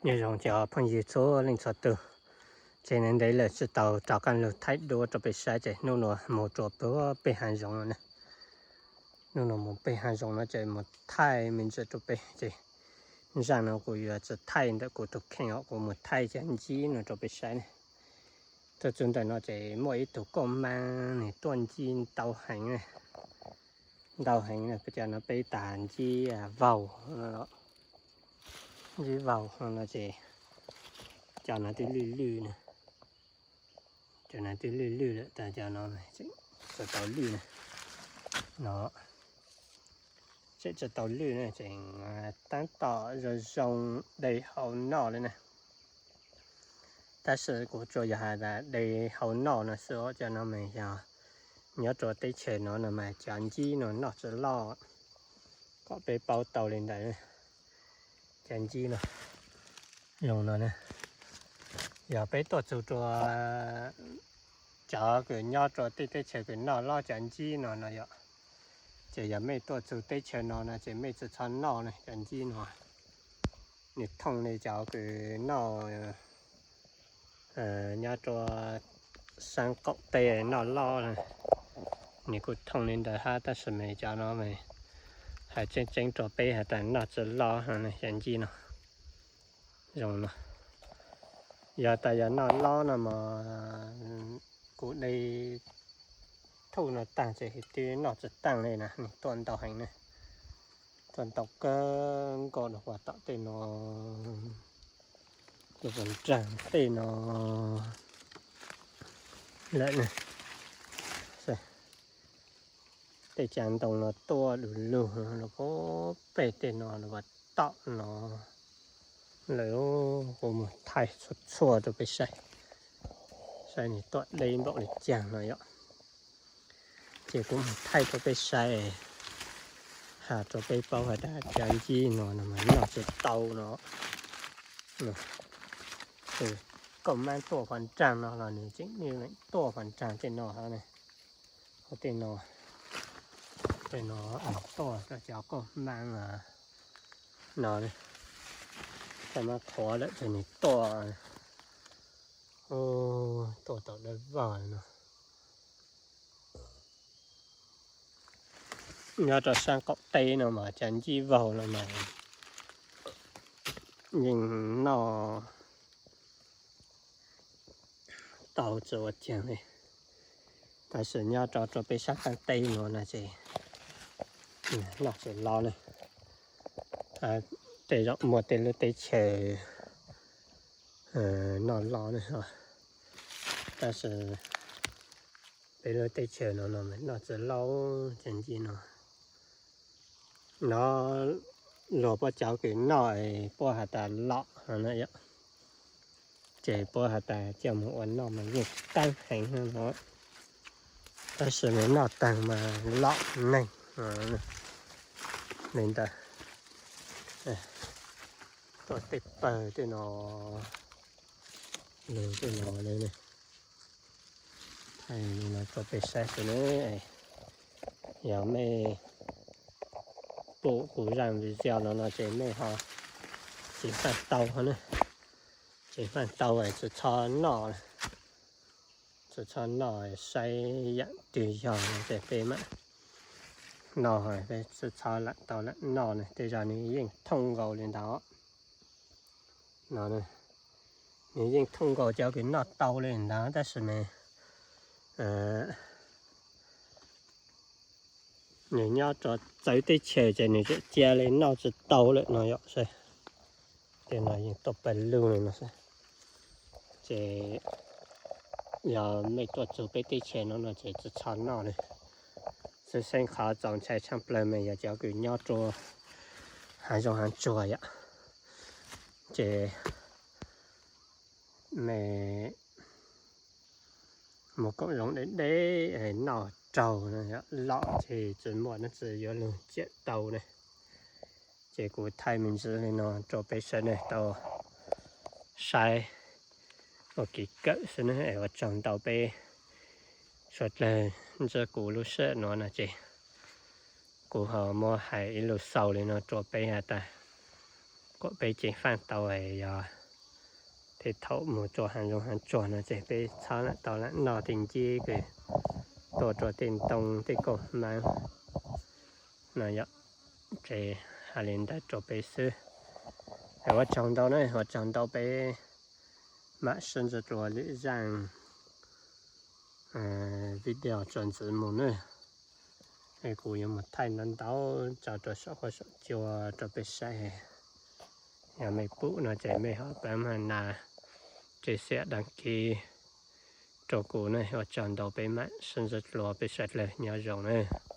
Nyob zoo cov phooj ywg txhua leej txhua tus, ces ntev ntev lawm tsis tau rov qab los thaij duab rau peb saib, ces hnub no mus rau pem hav zoov no na. Hnub no mus pem hav zoov no ces mus thaij me ntsis rau peb, ces zaj no kuv yuav tsis thaij ntawm kuv tus kheej os, kuv mus thaij cov ntsib no rau peb saib ne. Tuaj txug ntawm no ces muaj ib tug kauj maab nws tuaj ntsib ntau heev, ntau heev na, cov no peb tas ntsib vaug, ntsib vaug no ces cov no twb lwj lwj na, cov no twb lwj lwj lawm tas cov no tsis tau lwj na, no tseem tsis tau lwj na, tseem tab tom zoo zoo de hau noj li na. Tab sis kuv tsuas yog has tas de hau noj no xwb, cov no mas yog nyob rau teb chaws no no mas cov ntsib no noj tsis loj, kom peb paub tau li ntawd. Cov ntsib no zoo no na, yog peb tuaj txug rau cov kws nyob rau tej teb chaws kws noj loj cov ntsib no no yom, ces yog mej tuaj txug teb chaws no no ces mej tsis txhob noj na, cov ntsib no nws thooj li cov kws noj nyob rau saab qaum teb noj loj na. Nws kuj thooj li ntawd hab, tab sis mas cov no mas hais tseeb tseeb rau peb has tas noj tsis loj no, cov ntsib no zoo no. Yog tas yog noj loj no mas kuv de thauj no taag ces twb noj tsis taag li na, nws tuaj ntau heev na, tuaj ntau kawg nkaus rau tom tej no, rau nraag tej no lawm na. Tej caav ntoo no tuaj du lug rau pem tej no rau tom no lawm. Kuv mus thaij txhua txhua rau peb saib, saib nws tuaj deb npaum li caag no yom. Ces kuv mus thaij rau peb saib, has rau peb paub has tas cov ntsib no no mas noj tsis tau no. Kauj maab tuaj qhov nraag no los nws tseem leej tuaj qhov nraag tej no hab ne. Tej no, tej no tuaj rau cov kauj maab no, tej maab qhuav lawm ces nws tuaj, tuaj tau dawb vog no. Nyob rau saab qaum teb no mas cov ntsib vaug no mas yeej noj tau tsis ua caag li. Tab sis nyob rau rau peb saab qaab teb no no ces noj tsis loj ne. Tej zaum muaj tej lub teb chaws noj loj ne, tab sis peb lub teb chaws no no mas noj tsis loj cov ntsib no. No luag puab cov kws noj puab has tas lom no na yom, ces puab has tas coj mus ua noj mas yeej qaab heev no, tab sis mas noj taag mas lom neeg li ntawd. Tuaj tej pawg tej no, tej no li, thaij li no rau peb saib xwb ne. Yog mej pum kuv zaj video no no ces mej ho ceev faj tau ne, ceev faj tau tsis txhob noj, tsis txhob noj, saib yaam twg yog no ces peb mam noj, peb tsis txhob lam tau lam noj ne. Tej zag nws yeej thooj nkaus li ntawd no, nws yeej thooj nkaus cov kws noj tau li ntawd tab sis mas nws nyob rau txawv teb chaws ces nws tseem cia li noj tsis tau lawm no yom. Tej no yeej tuaj pawg lug li no, ces yog mej tuaj txug peb teb chaws no no ces tsis txhob noj li. Xwb xeeb qhov txaus ntshai tshaj plawg mas yog cov kws nyob rau hav zoov hav tsuag yom, ces mej mus koom zoov deb deb noj raug lom ces tsis muaj dlaab tsi yuav lug ciam tau ne. Ces kuv thaij me ntsis li no rau peb sawv daws tau saib ua kev kawm xwb ne. Es ua tsaug ntau peb suav dlawg ntsib kuv lub sij hawm no no ces kuv ho muab hais ib lus xaus li no rua peb has tas kom peb ceev faj tau yog tej thaum mus rau hav zoov hav tsuag no ces peb txhob lam tau lam noj tej nceb kws tuaj rau tej ntoo tej kauj hmab no yom. Ces hais li ntawd rau peb xwb. Ua tsaug ntau na, ua tsaug ntau peb mam sib ntsib dua lwm zaj video tso ntxiv mus na. Kuv yuav mus thaij ntau ntau tso rau saum huab saum cua rau peb saib. Yog mej pum no ces mej ho pab mag na, tsis xiam đăng ký rau kuv na. Ua tsaug ntau, peb mam sib ntsib dlua, peb sawv dlawg nyob zoo na.